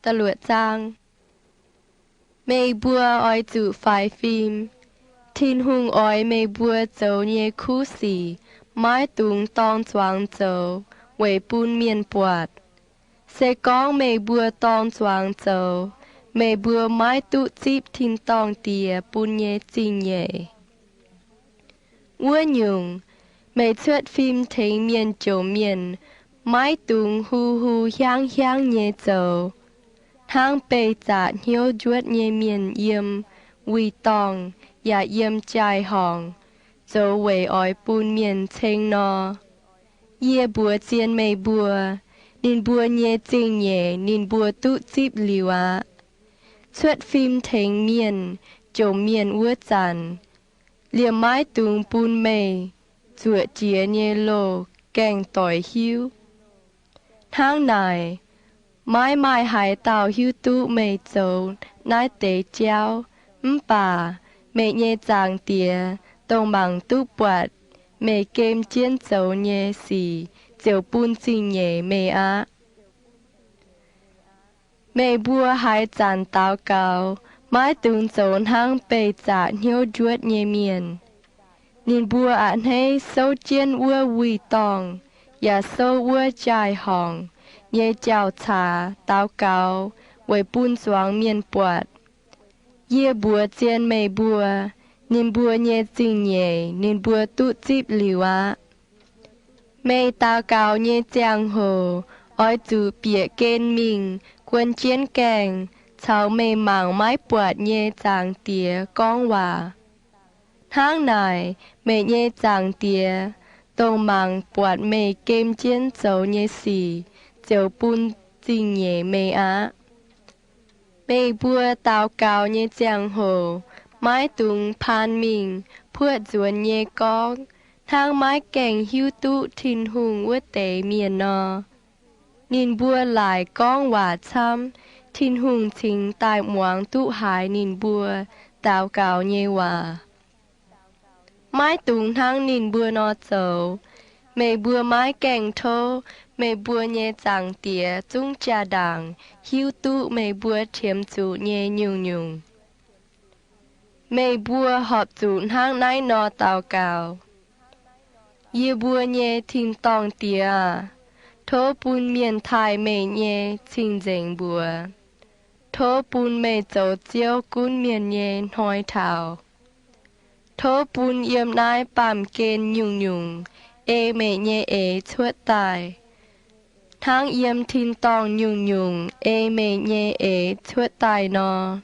Da'luoqc zaang. Meih mbuo oix zuqc faix fim. Tin-Hungh oix meih mbuo zoux nyei kuv sic maiv dungx dorng zuangx zoux weic bun mienh buatc. Se gorngv meih mbuo dorng zuangx zoux, meih mbuo maiv duqv zipv tin-dorngh Diex bun nyei zingh nyeic. Wuov nyungc, meih cuotv fim tengx mienh jomc mienh, maiv dungx hu hu hiaangv hiaangv nyei zoux, hnangv beih zaqc hnyouv njuotv nyei mienh yiem wuic dorngh yaac yiem jaai-horngc zoux weic oix bun mienh ceng nor. Yie mbuox zien meih mbuo, ninh mbuo nyei zingh nyeic ninh mbuo duqv zipv liuz aqv. Cuotv fim tengx mienh jomc mienh wuov zanc, liemh maiv dungx bun meih zuoqc jiex nyei loz-gaeng doic hiuv. Hnangv naaic, maiv maaih haaix dauh hiuv duqv meih zoux naaiv deix jauv. Mv baac meih nyei Zaangc Diex, dongh mangc duqv buatc meih gem jienv zoux nyei sic, ziouc bun zingh nyeic meih aqv. Meih mbuo haaix zanc daux gaux, maiv dungx zoux hnangv beih zaqc hnyouv njuotv nyei mienh. Ninh mbuo a'hneiv souv jienv wuov wuic dorngh yaac souv wuov jaai-horngc nyei jauv-caax daux gaux weic bun zuangx mienh buatc. Yie mbuox zien meih mbuo, ninh mbuo nyei zingh nyeic ninh mbuo duqv zipv liuz aqv. Meih daux gaux nyei ziangh hoc oix zuqc bieqc gen mingh guon jienv gaengh caux meih mangc maiv buatc nyei Zaangc Diex gorngv waac. Hnangv naaic, meih nyei Zaangc Diex, dongh mangc buatc meih gem jienv zoux nyei sic, ziouc bun zingh nyeic meih aqv. Meih mbuo daux gaux nyei ziangh hoc maiv dungx paan mingh puoqv nzuonx nyei gorngv, hnangv maiv gaengh hiuv duqv Tin-Hungh wuov deix mienh nor. Ninh mbuo laaic gorngv waac camv, Tin-Hungh cingx daaih muangx duqv haaix ninh mbuo daux gaux nyei waac. Maiv dungx hnangv ninh mbuo nor zoux. Meih mbuo maiv gaengh tov meih mbuo nyei Zaangc Diex zungv jaa-ndaangc hiuv duqv meih mbuo qiemx zuqc nyei nyungc-nyungc. Meih mbuo horpc zuqc hnangv naaiv nor daux gaux: Yie mbuo nyei Tin-Dorngh Diex aah! Tov bun mienh taaih meih nyei cing-nzengc mbuox. Tov bun meih zoux Ziouv gunv mienh nyei hnoi taux. Tov bun yiem naaiv baamh gen nyungc-nyungc ei meih nyei eix cuotv daaih, hnangv yiem tin-dorngh nyungc-nyungc ei meih nyei eix cuotv daaih nor.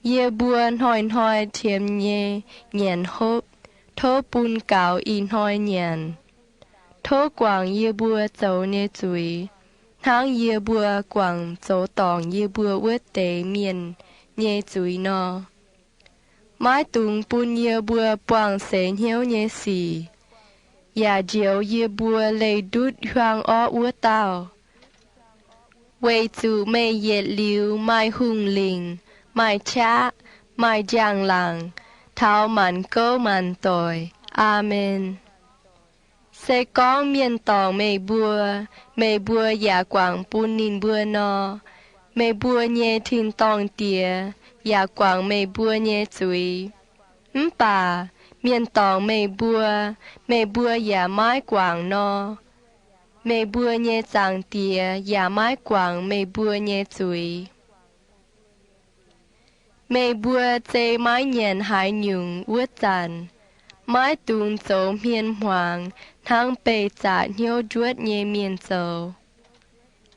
Yie mbuo hnoi-hnoi qiemx nyei nyanc hopv, tov bun gaux ih hnoi nyanc. Tov guangc yie mbuo zoux nyei zuiz, hnangv yie mbuo guangc zoux dorngc yie mbuo wuov deix mienh nyei zuiz nor. Maiv dungx bun yie mbuo buangh seix hnyouv nyei sic, yaac njoux yie mbuo leih ndutv hiuang orqv wuov dauh. Weic zuqc meih yietc liuz maaih hungh lingc, maaih qaqv, maaih njang-laangc, taux maanc gouv maanc doic. Aamen. Se gorngv mienh dorngc meih mbuo, meih mbuo yaac guangc bun ninh mbuo nor, meih mbuo nyei Tin-Dorngh Diex yaac guangc meih mbuo nyei zuiz. Mv baac mienh dorngc meih mbuo, meih mbuo yaac maiv guangc nor, meih mbuo nyei Zaangc Diex yaac maiv guangc meih mbuo nyei zuiz. Meih mbuo zei maiv nyanc haaix nyungc wuov zanc, maiv dungx zoux hmien hmuangx hnangv beih zaqc hnyouv njuotv nyei mienh zoux.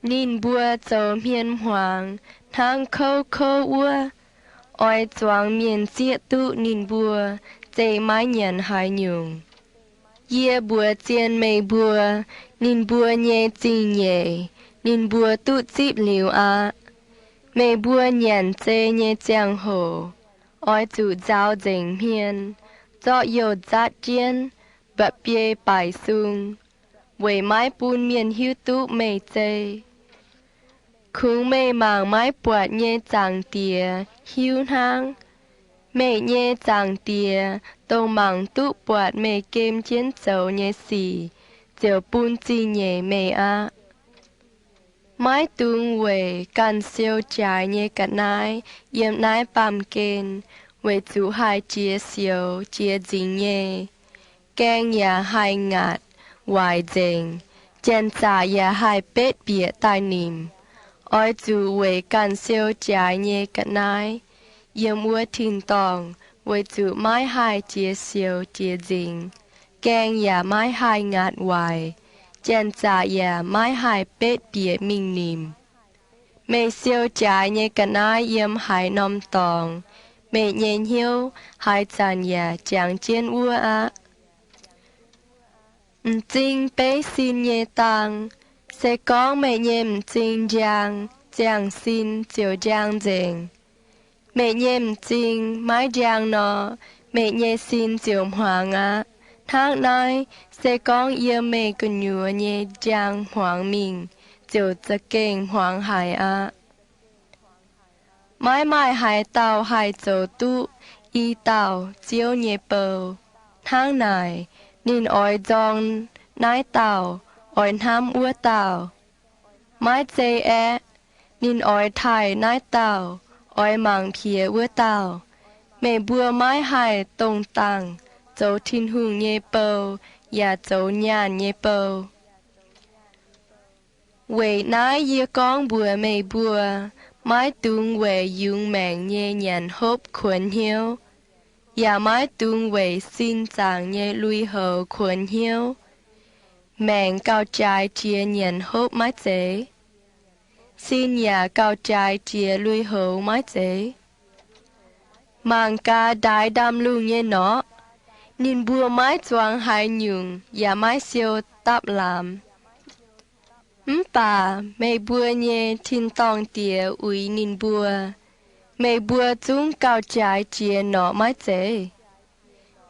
Ninh mbuo zoux hmien hmuangx hnangv kouv kouv wuov, oix zuangx mienh zieqv duqv ninh mbuo zei maiv nyanc haaix nyungc. Yie mbuox zien meih mbuo, ninh mbuo nyei zingh nyeic ninh mbuo duqv zipv liuz aqv. Meih mbuo nyanc zei nyei ziangh hoc, oix zuqc nzaaux nzengc hmien, zorqv youh nzatv jienv, mba'biei baaic sung, weic maiv bun mienh hiuv duqv meih zei. Kungx meih mangc maiv buatc nyei Zaangc Diex hiuv hnangv. Meih nyei Zaangc Diex, dongh mangc duqv buatc meih gem jienv zoux nyei sic, ziouc bun zingh nyeic meih aqv. Maiv dungx weic ganh siou jaaix nyei ga'naaiv yiem naaiv baamh gen, weic zuqc haih jiex sioux jiex nzingx nyei. Gaeng yaac haih ngaatc waaic nzengc, janx-zaqc yaac haih betv bieqc daaih nimc. Oix zuqc weic ganh siou jaaix nyei ga'naaiv yiem wuov tin-dorngh, weic zuqc maiv haih jiex sioux jiex nzingx, gaeng yaac maiv haih ngaatc waaic, janx-zaqc yaac maiv haih betv bieqc mingh nimc. Meih siou jaaix nyei ga'naaiv yiem haaix norm dorngx, meih nyei hnyouv haaix zanc yaac jangx jienv wuov aqv. M'zing beiv sin nyei dang. Se gorngv meih nyei m'zing njang, ziangh sin ziouc njang nzengc. Meih nyei m'zing maiv njang nor, meih nyei sin ziouc hmuangx aqv. Hnangv naaiv, se gorngv yiem meih gu'nyuoz nyei njang hmuangx mingh, ziouc za'gengh hmuangx haic aqv. Maiv maaih haaix dauh haih zoux duqv i dauh Ziouv nyei bou. Hnangv naaic, ninh oix nzorng naaiv dauh, oix hnamv wuov dauh. Maiv zei aeqv, ninh oix taaih naaiv dauh, oix mangc piex wuov dauh. Meih mbuo maiv haih dongh dangh zoux Tin-Hungh nyei bou yaac zoux nyaanh nyei bou. Weic naaiv yie gorngv mbuox meih mbuo, maiv dungx weic yungz maengc nyei nyanc hopv kuonx hnyouv, yaac maiv dungx weic sin zaangc nyei lui-houx kuonx hnyouv. Maengc gauh jaaix jiex nyanc hopv maiv zeiz? Sin yaac gauh jaaix jiex lui-houx maiv zeiz? Mangc gaax ndaix ndaamv-lungh nyei norqc. Ninh mbuo maiv zuangx haaix nyungc yaac maiv siou dapv lamz. Mv baac meih mbuo nyei tin-dorngh Diex uix ninh mbuo. Meih mbuo zungv gauh jaaix jiex norqc maiv zeiz?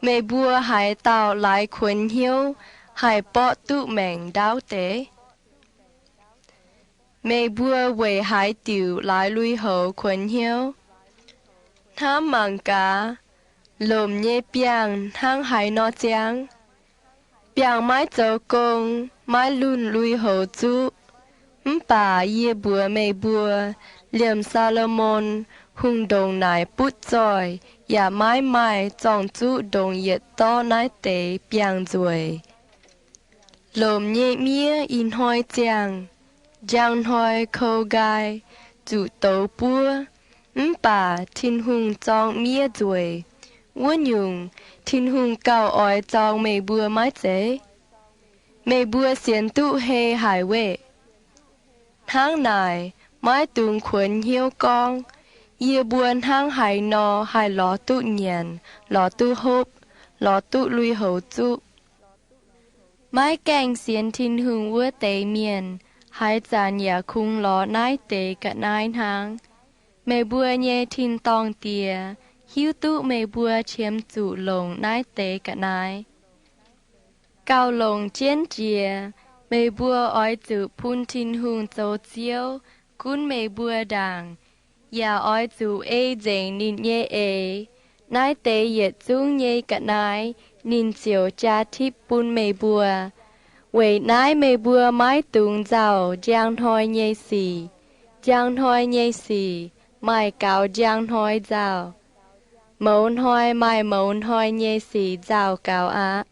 Meih mbuo haaix dauh laaix kuonx hnyouv haih borqv duqv maengc ndaauv deix? Meih mbuo weic haaix diuc laaix lui-houx kuonx hnyouv? Hnamv mangc gaax, lomc nyei biangh hnangv haaix nor ziangh. Biangh maiv zoux gong, maiv lunh lui-houx zuqv. Mv baac yie mbuox meih mbuo, liemh Saa^lo^morn Hungh ndongc naaic butv zoih yaac maiv maaih zorng-zuqv ndongc yietc dorv naaiv deix biangh nzueic. Lomc nyei miev ih hnoi ziangh, njang hnoi kou nqaai, zuqc douz buov. Mv baac Tin-Hungh zorng miev nzueic. Wuov nyungc, Tin-Hungh gauh oix zorng meih mbuo maiv zeiz? Meih mbuo sienx duqv hei haic weqv. Hnangv naaic, maiv dungx kuonx hnyouv gorngv, yie mbuo hnangv haaix nor haih lorz duqv nyanc, lorz duqv hopv, lorz duqv lui-houx zuqv. Maiv gaengh sienx Tin-Hungh wuov deix mienh, haaix zanc yaac kungx lorz naaiv deix ga'naaiv hnangv. Meih mbuo nyei tin-dorngh Diex hiuv duqv meih mbuo qiemx zuqc longc naaiv deix ga'naaiv. Gauh longc jienv jiex, meih mbuo oix zuqc bun Tin-Hungh zoux Ziouv gunv meih mbuo ndaangc, yaac oix zuqc ei nzengc ninh nyei eix. Naaiv deix yietc zungv nyei ga'naaiv ninh ziouc jaa tipv bun meih mbuo. Weic naaiv meih mbuo maiv dungx nzauh njang hnoi nyei sic. Njang hnoi nyei sic maaih gaux njang hnoi nzauh. Mouz hnoi maaih mouz hnoi nyei sic nzauh gaux aqv.